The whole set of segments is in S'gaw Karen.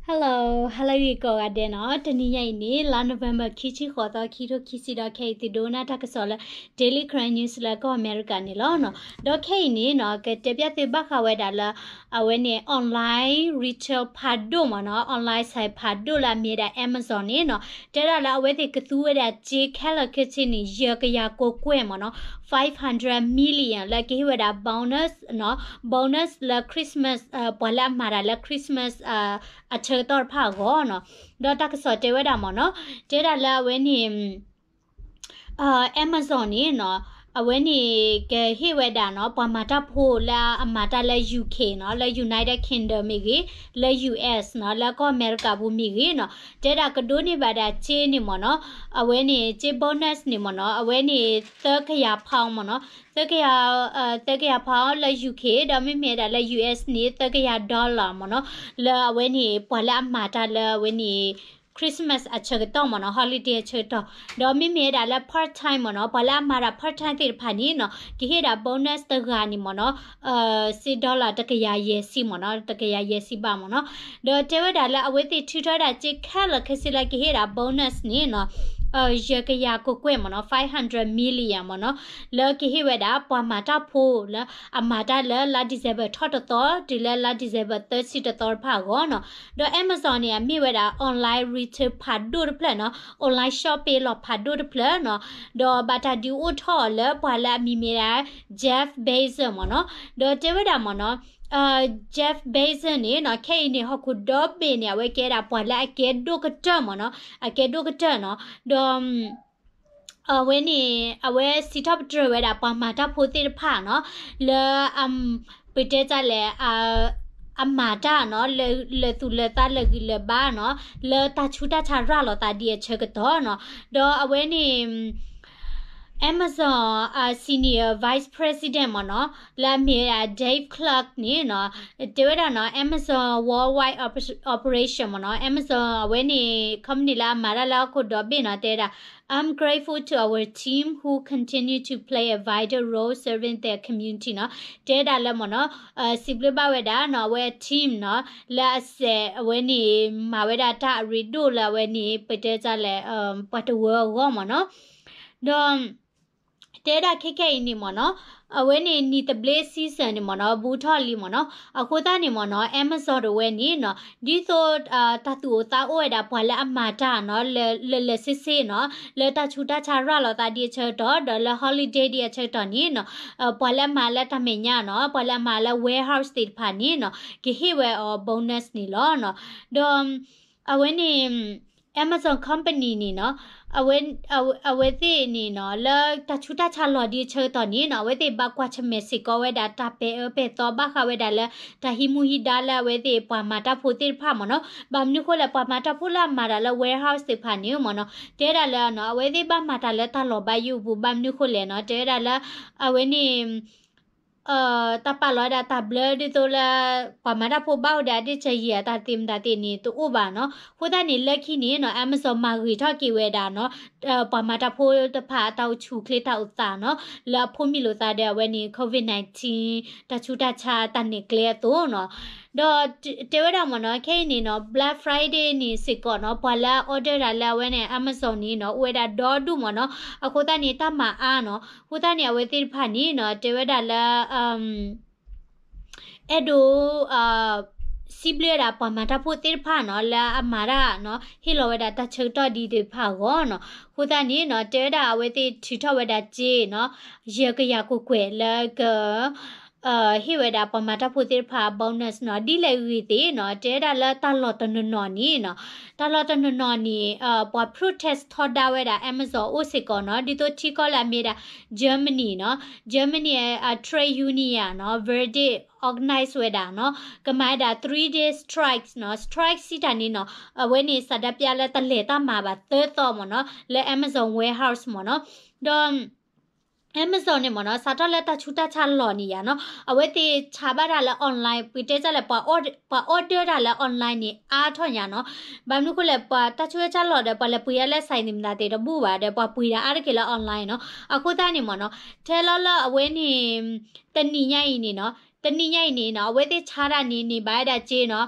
Hello, hello ဂ့ၤကိးဂၤဒဲးနီၤ. တနံၤညါအံၤန့ၣ် လါ November ခံဆံဃိးသီ ခံထိခံဆံဒီး ခဲအံၤသုဒိကနၣ်တၢ်ကစီၣ်လၢ Daily Karen News လၢကီၢ်အမဲရကၤန့ၣ်လီၤနီၤ. ဒီးခဲအံၤန့ၣ်နီၤ ကတဲပျၢ်သုဘၣ်ဃးဝဲဒၣ်လၢ အဝဲန့ၣ် online retail ဖးဒိၣ်မ့ၢ်နီၤ, online ဆိုင်ဖးဒိၣ်လၢအမ့ၢ်ဝဲဒၣ် Amazon န့ၣ်နီၤ, တဲဒၣ်လၢအဝဲသ့ၣ်ကသူဝဲဒၣ်စ့ခဲလၢာ်ခဲဆ့န့ၣ် ယဲၢ်ကယၤကိးကွဲၢ်မ့ၢ်နီၤ, five hundred million လၢကဟ့ၣ်ဝဲဒၣ် bonus နီၤ, bonus လၢ Christmas ပှၤလၢအမၤတၢ်လၢ Christmas အဆၢကတီၢ်တဖၣ်အဂီၢ်နီၤ. ဒီးတၢ်ကစီၣ်တဲဝဲဒၣ်မ့ၢ်နီၤ, တဲဒၣ်လၢအဝဲန့ၣ် Amazon န့ၣ်နီၤ, အဝဲန့ၣ်ကဟ့ၣ်ဝဲဒၣ်နီၤ ပှၤမၤတၢ်ဖိလၢအမၤတၢ်လၢ UK နီၤ, လၢ United Kingdom မ့ၢ်ဂ့ၤ, လၢ US နီၤ, လၢကီၢ်အမဲရကၤပူၤမ့ၢ်ဂ့ၤနီၤ, တဲဒၣ်ကဒိးန့ၢ်ဘၣ်ဒၣ်စ့န့ၣ်မ့ၢ်နီၤ, အဝဲန့ၣ် စ့ bonus န့ၣ်မ့ၢ်နီၤ, အဝဲန့ၣ် သၢကယၤ pound မ့ၢ်နီၤ, သၢကယၤ သၢကယၤ pound လၢ UK ဒီးမ့မ့ၢ်ဒၣ်လၢ US န့ၣ် သၢကယၤ dollar မ့ၢ်နီၤ, လၢအဝဲန့ၣ် ပှၤလၢအမၤတၢ်လၢအဝဲန့ၣ် Christmas အဆၢကတီၢ်မ့ၢ်နီၤ, holiday အဆၢကတီၢ်, ဒီးမ့မ့ၢ်ဒၣ်လၢ part time မ့ၢ်နီၤ, ပှၤလၢအမၤတၢ် part time သ့ၣ်တဖၣ်န့ၣ်နီၤ, ကဟ့ၣ်ဒၣ် bonus တဂၤန့ၣ်မ့ၢ်နီၤ, စ့ dollar တကယၤယဲၢ်ဆံမ့ၢ်နီၤ, တကယၤယဲၢ်ဆံဘၣ်မ့ၢ်နီၤ, ဒီးတဲဝဲဒၣ်လၢအဝဲသ့ၣ်ထုးထီၣ်ဝဲဒၣ်စ့ခဲလၢာ်ခဲဆ့လၢကဟ့ၣ်ဒၣ် bonus န့ၣ်နီၤ, ယဲၢ်ကယၤကိးကွဲၢ်မ့ၢ်နီၤ, five hundred million မ့ၢ်နီၤ, လၢကဟ့ၣ်ဝဲဒၣ်ပှၤမၤတၢ်ဖိလၢအမၤတၢ်လၢလါ December ထီၣ်တသီ တုၤလၢလါ December သၢဆံတသီတဖၣ်အဂီၢ်နီၤ, ဒီး Amazon န့ၣ် အမ့ၢ်ဝဲဒၣ် online retail ဖးဒိၣ်တဖျၢၣ်နီၤ, online shopping လီၤဖးဒိၣ်တဖျၢၣ်နီၤ, ဒီးဘၣ်တၢ်ဒုးအိၣ်ထီၣ်အီၤလၢပှၤလၢအမံၤမ့ၢ်ဒၣ် Jeff Bezos မ့ၢ်နီၤ, ဒီးတဲဝဲဒၣ်မ့ၢ်နီၤ, Jeff Bezos န့ၣ်နီၤ, ခဲအံၤန့ၣ် ဟီၣ်ခိၣ်ဒီဘ့ၣ်န့ၣ် အဝဲကဲဒၣ်ပှၤလၢအကဲဒိၣ်ကတၢၢ်မ့ၢ်နီၤ, အကဲဒိၣ်ကတၢၢ်နီၤ, ဒီး အဝဲန့ၣ် အဝဲစံးထီၣ်ပတြၢၤဝဲဒၣ်ပှၤမၤတၢ်ဖိသ့ၣ်တဖၣ်နီၤ, လၢ ပတဲတၢ်လဲၣ် အမၤတၢ်နီၤ, လၢသူၣ်လၢသးလၢဂံၢ်လၢဘါနီၤ, လၢတၢ်ဆူးတၢ်ဆါရၤလီၤသးဒ်အဆၢကတီၢ်နီၤ, ဒီးအဝဲန့ၣ် Amazon Senior Vice President မ့ၢ်နီၤ, လၢအမ့ၢ်ဝဲဒၣ် Dave Clark န့ၣ်နီၤ, တဲဝဲဒၣ်နီၤ Amazon Worldwide Operation မ့ၢ်နီၤ, Amazon အဝဲန့ၣ် company လၢအမၤတၢ်လၢဟီၣ်ခိၣ်ဒီဘ့ၣ်နီၤ, တဲဝဲဒၣ် I'm grateful to our team who continue to play a vital role serving their community နီၤ, တဲဝဲဒၣ်လၢမ့ၢ်နီၤ, စံးဘျုးဘၣ်ဝဲဒၣ်နီၤ အဝဲအ team နီၤ, လၢအစဲးအဝဲန့ၣ် မၤဝဲဒၣ်တၢ်အရ့ဒိၣ်လၢအဝဲန့ၣ် ပတဲတၢ်လဲၣ် ပှၤတဝၢအဂီၢ်မ့ၢ်နီၤ, ဒီး တဲဝဲဒၣ်ခဲခဲအံၤန့ၣ်မ့ၢ်နီၤ, အဝဲန့ၣ်နံၣ်သဘျ့ season န့ၣ်မ့ၢ်နီၤ ဘူးထီၣ်လံမ့ၢ်နီၤ, အဃိသတးန့ၣ်မ့ၢ်နီၤ Amazon တဝဲန့ၣ်နီၤ, ဒ်သိး တၢ်သူၣ်အိၣ်သးအိၣ်ဝဲဒၣ်ပှၤလၢအမၤတၢ်နီၤ, လၢာ်လၢာ်ဆ့ဆ့နီၤ, လၢတၢ်ဆူးတၢ်ဆါရၤလီၤသးဒ်အဆၢကတီၢ် ဒီးလၢ holiday ဒ်အဆၢကတီၢ်န့ၣ်နီၤ, ပှၤလၢအမၤလၢတၢ်မဲာ်ညါနီၤ, ပှၤလၢအမၤလၢ warehouse သ့ၣ်တဖၣ်န့ၣ်နီၤ, ကဟ့ၣ်ဝဲအီၤ bonus န့ၣ်လီၤ. ဒီး အဝဲန့ၣ် Amazon company န့ၣ်နီၤ, အဝဲသ့ၣ်န့ၣ်နီၤ လၢတၢ်ဆူးတၢ်ဆါလီၤဒ်အဆၢကတီၢ်န့ၣ်နီၤ, အဝဲသ့ၣ်ဘၣ်ကွၢ်ဆၢၣ်မဲာ်စ့ၢ်ကီးဝဲဒၣ်တၢ်ပဲာ်အၢပဲာ်သီဘၣ်ဃးဝဲဒၣ်လၢ တၢ်ဟံးမူဟံးဒါလၢအဝဲသ့ၣ်ပှၤမၤတၢ်ဖိသ့ၣ်တဖၣ်မ့ၢ်နီၤ, ဘၣ်မနုၤဃိလဲၣ် ပှၤမၤတၢ်ဖိလၢအမၤတၢ်လၢ warehouse သ့ၣ်တဖၣ်န့ၣ်မ့ၢ်နီၤ, တဲဒၣ်လၢ အဝဲသ့ၣ်ဘၣ်မၤတၢ်လၢတၢ်လီၤဘၣ်ယိၣ်အပူၤ ဘၣ်မနုၤဃိလဲၣ်နီၤ, တဲဝဲဒၣ်လၢ အဝဲန့ၣ် တၢ်ပာ်လီၤဝဲဒၣ်တၢ်ဘျၢဒ်သိးလၢ ပှၤမၤတၢ်ဖိဘၣ်အိၣ်ဒီးအဒ့ၣ်စၢၤယံၤ အတၢ်သ့ၣ်မတၤသ့ၣ်န့ၣ် တအိၣ်ဘၣ်နီၤ. အဃိသတးန့ၣ် လၢခံန့ၣ်နီၤ Amazon မၤဂ့ၤထီၣ်က့ၤဝဲဒၣ်နီၤ ပှၤမၤတၢ်ဖိတဖၣ်အတၢ်အိၣ်ဆူၣ်အိၣ်ချ့တၢ်အိၣ်သးနီၤ လၢအဖိးမံလိာ်သးဒီးအဝဲန့ၣ် COVID nineteen တၢ်ဆူးတၢ်ဆါတၢ်နဲၣ်ကျဲအသိးနီၤ. ဒီးတဲဝဲဒၣ်မ့ၢ်နီၤ ခဲအံၤန့ၣ်နီၤ Black Friday န့ၣ်စ့ၢ်ကီးနီၤ ပှၤလၢအ order တၢ်လၢအဝဲန့ၣ် Amazon န့ၣ်နီၤ အိၣ်ဝဲဒၣ်ဒီဒူၣ်မ့ၢ်နီၤ. အဃိသတးန့ၣ် တၢ်မၤအါနီၤ. အဃိသတးန့ၣ် အဝဲသ့ၣ်တဖၣ်န့ၣ်နီၤ တဲဝဲဒၣ်လၢ အဲၣ်ဒိး စံးဘျုးဝဲဒၣ်ပှၤမၤတၢ်ဖိသ့ၣ်တဖၣ်နီၤ လၢအမၤတၢ်နီၤ ဟ့ၣ်လီၤဝဲဒၣ်တၢ်ဆၢကတီၢ်ဒ်သ့ၣ်တဖၣ်အဂီၢ်နီၤ. အဃိသတးန့ၣ်နီၤ တဲဝဲဒၣ်အဝဲသ့ၣ်ထုးထီၣ်ဝဲဒၣ်စ့နီၤ ယဲၢ်ကယၤကွဲၢ်ကွဲၢ်လၢက ဟ့ၣ်ဝဲဒၣ်ပှၤမၤတၢ်ဖိသ့ၣ်တဖၣ် bonus နီၤ ဒ်လဲၣ်ဂ့ၤသ့ၣ်နီၤ တဲဝဲဒၣ်လၢတၢ်လီၢ်တနီၤနီၤန့ၣ်နီၤ တၢ်လီၢ်တနီၤနီၤန့ၣ် ပှၤ protest ထီဒါဝဲဒၣ် Amazon အိၣ်စ့ၢ်ကီးနီၤ ဒ်သိးထံကီၢ်လၢအမ့ၢ်ဒၣ် Germany နီၤ Germany အ trade union နီၤ Verdi organize ဝဲဒၣ်နီၤ ကမၤဝဲဒၣ် three day strikes နီၤ strike စံးတၢ်န့ၣ်နီၤ အဝဲန့ၣ် ဆန္ဒပြ လၢတလဲၤတၢ်မၤဘၣ်သၢသီမ့ၢ်နီၤ လၢ Amazon warehouse မ့ၢ်နီၤ ဒီး Amazon န့ၣ်မ့ၢ်နီၤ စးထီၣ်လၢတၢ်ဆူးတၢ်ဆါလီၢ်န့ၣ်ယါနီၤ အဝဲသ့ၣ်ဆါဘၣ်တၢ်လၢ online ပတဲတၢ်လဲၣ် ပှၤ order တၢ်လၢ online န့ၣ် အါထီၣ်ညါနီၤ ဘၣ်မနုၤဃိလဲၣ် ပှၤတၢ်ဆူးတၢ်ဆါလီၢ်ဒီး ပှၤလဲၤပှ့ၤတၢ်လၢ ဆိုင် သ့ၣ်မတၤသ့ၣ်တဘူၣ်ဘၣ်ဒီး ပှၤပှ့ၤတၢ်အါတက့ၢ်လၢ online နီၤ အဃိသတးန့ၣ်မ့ၢ်နီၤ ထဲလီၤလၢအဝဲန့ၣ် တနံၤညါအံၤန့ၣ်နီၤ တနံၣ်ညါအံၤန့ၣ်နီၤ အဝဲသ့ၣ်ဆါတၢ်န့ၣ် န့ၢ်ဘၣ်ဝဲဒၣ်စ့နီၤ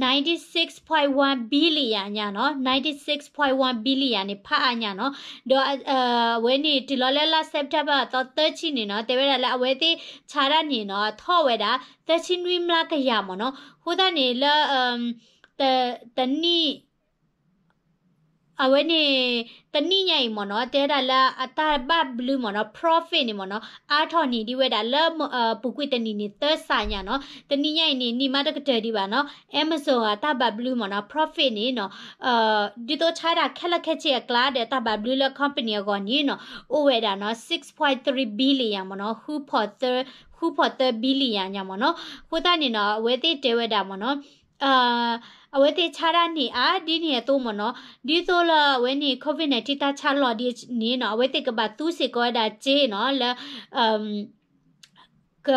ninety six point one billion ညါနီၤ ninety six point one billion န့ၣ် ဖးအါညါနီၤ ဒီးအဝဲန့ၣ်တုၤလီၤလၢလါ September အသီသၢဆံန့ၣ်နီၤ တဲဝဲဒၣ်လၢအဝဲသ့ၣ်ဆါတၢ်န့ၣ်နီၤ ထီၣ်ဝဲဒၣ် သၢဆံနွံမျးကယၤမ့ၢ်နီၤ အဃိသတးန့ၣ်လၢ တနံၣ် အဝဲန့ၣ် တနံၣ်ညါအံၤမ့ၢ်နီၤ တဲဒၣ်လၢအတၢ်ဘၣ်ဘျုးမ့ၢ်နီၤ profit န့ၣ်မ့ၢ်နီၤ အါထီၣ်န့ၢ်ဒံးဝဲဒၣ်လၢ ပူၤကွံာ်တနံၣ်န့ၣ် သၢစးညါနီၤ တနံၣ်ညါအံၤန့ၣ် နံၣ်မးတကတၢၢ်ဒံးဘၣ်နီၤ Amazon အတၢ်ဘၣ်ဘျုးမ့ၢ်နီၤ profit န့ၣ်နီၤ ဒ်သိးဆါဒၣ်ခဲလၢာ်ခဲဆ့အကျါဒီးတၢ်ဘၣ်ဘျုးလၢ company အဂီၢ်န့ၣ်နီၤ အိၣ်ဝဲဒၣ်နီၤ six point three billion မ့ၢ်နီၤ ဃုဖီၣ်သၢ billion ညါမ့ၢ်နီၤ အဃိသတးန့ၣ်နီၤ အဝဲသ့ၣ်တဲဝဲဒၣ်မ့ၢ်နီၤ အဝဲသ့ၣ်ဆါတၢ်န့ၣ်အါဒ်န့ၣ်အသိးမ့ၢ်နီၤ ဒ်သိးလၢအဝဲန့ၣ် COVID nineteen တၢ်ဆါလီၤဒ်န့ၣ်နီၤ အဝဲသ့ၣ်ကဘၣ်သူစ့ၢ်ကီးဝဲဒၣ်စ့နီၤ လၢ က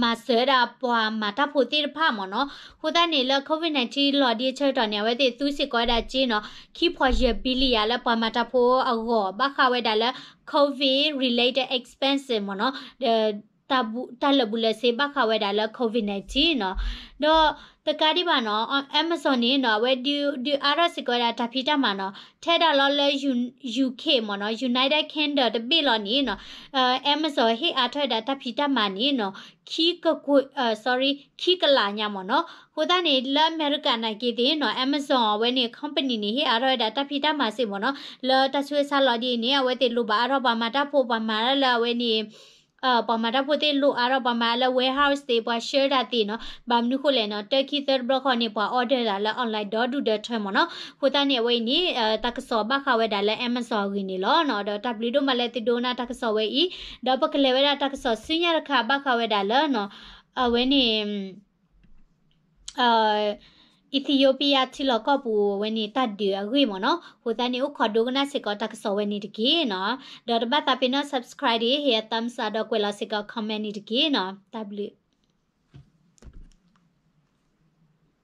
မၤစၢၤဝဲဒၣ်ပှၤမၤတၢ်ဖိသ့ၣ်တဖၣ်မ့ၢ်နီၤ အဃိသတးန့ၣ်လၢ COVID nineteen လီၤဒ်အဆၢကတီၢ်န့ၣ် အဝဲသ့ၣ်သူစ့ၢ်ကီးဝဲဒၣ်စ့နီၤ ခံဖီၣ်ယဲၢ် billion လၢပှၤမၤတၢ်ဖိအဂီၢ် ဘၣ်ဃးဝဲဒၣ်လၢ COVID related expenses မ့ၢ်နီၤ ဒီး တၢ်လၢာ်ဘူးလၢာ်စ့ဘၣ်ဃးဝဲဒၣ်လၢ COVID nineteen နီၤ ဒီးတကးဒံးဘၣ်နီၤ Amazon န့ၣ်နီၤ အဝဲဒုးအါထီၣ်စ့ၢ်ကီးဝဲဒၣ်တၢ်ဖံးတၢ်မၤနီၤ ထဲဒၣ်လီၤလၢ UK မ့ၢ်နီၤ United Kingdom တဘ့ၣ်လီၤန့ၣ်နီၤ Amazon ဟ့ၣ်အါထီၣ်ဝဲဒၣ်တၢ်ဖံးတၢ်မၤန့ၣ်နီၤ ခံကကွဲး sorry ခံကလးညါမ့ၢ်နီၤ အဃိသတးန့ၣ် လၢအမဲရကၤနာ်က့သ့ၣ်နီၤ Amazon အဝဲန့ၣ် company န့ၣ် ဟ့ၣ်အါထီၣ်ဝဲဒၣ်တၢ်ဖံးတၢ်မၤစ့မ့ၢ်နီၤ လၢတၢ်ဆူးတၢ်ဆါလီၤဒ်အံၤန့ၣ် အဝဲသ့ၣ်လိၣ်ဘၣ်အါထီၣ်ပှၤမၤတၢ်ဖိ ပှၤမၤတၢ်လၢအဝဲန့ၣ် ပှၤမၤတၢ်ဖိသ့ၣ်လိၣ်အါထီၣ်ပှၤမၤလၢ warehouse သ့ၣ် ပှၤဆှၢတၢ်သ့ၣ်နီၤ ဘၣ်မနုၤဃိလဲၣ်နီၤ တၢ်ခံသၢတဘျီဃီန့ၣ် ပှၤ order တၢ်လၢ online ဒီဒူၣ်ဒီထၢမ့ၢ်နီၤ အဃိသတးန့ၣ် အဝဲအံၤန့ၣ် တၢ်ကစီၣ်ဘၣ်ဃးဝဲဒၣ်လၢ Amazon အဂ့ၢ်န့ၣ်လီၤနီၤ ဒီးတၢ်ဘျုးဒိၣ်မးလၢသုဒိကနၣ်တၢ်ကစီၣ်ဝဲအံၤ ဒီးပကလဲၤဝဲဒၣ်တၢ်ကစီၣ်ဆူညါတခါဘၣ်ဃးဝဲဒၣ်လၢနီၤ အဝဲန့ၣ် Ethiopia ထံလီၢ်ကီၢ်ပူၤဝဲန့ၣ်တၢ်ဒုးအဂ့ၢ်မ့ၢ်နီၤ အဃိသတးန့ၣ် အိၣ်ခိးဒိကနၣ်စ့ၢ်ကီးတၢ်ကစီၣ်ဝဲန့ၣ်တက့ၢ်နီၤ ဒီးတဘၣ်သးပ့ၤနီၣ် subscribe ဒ် ဟ့ၣ်အ thumbs up ဒီးကွဲးလီၤစ့ၢ်ကီး comment န့ၣ်တက့ၢ်နီၤ တၢ်ဘျုး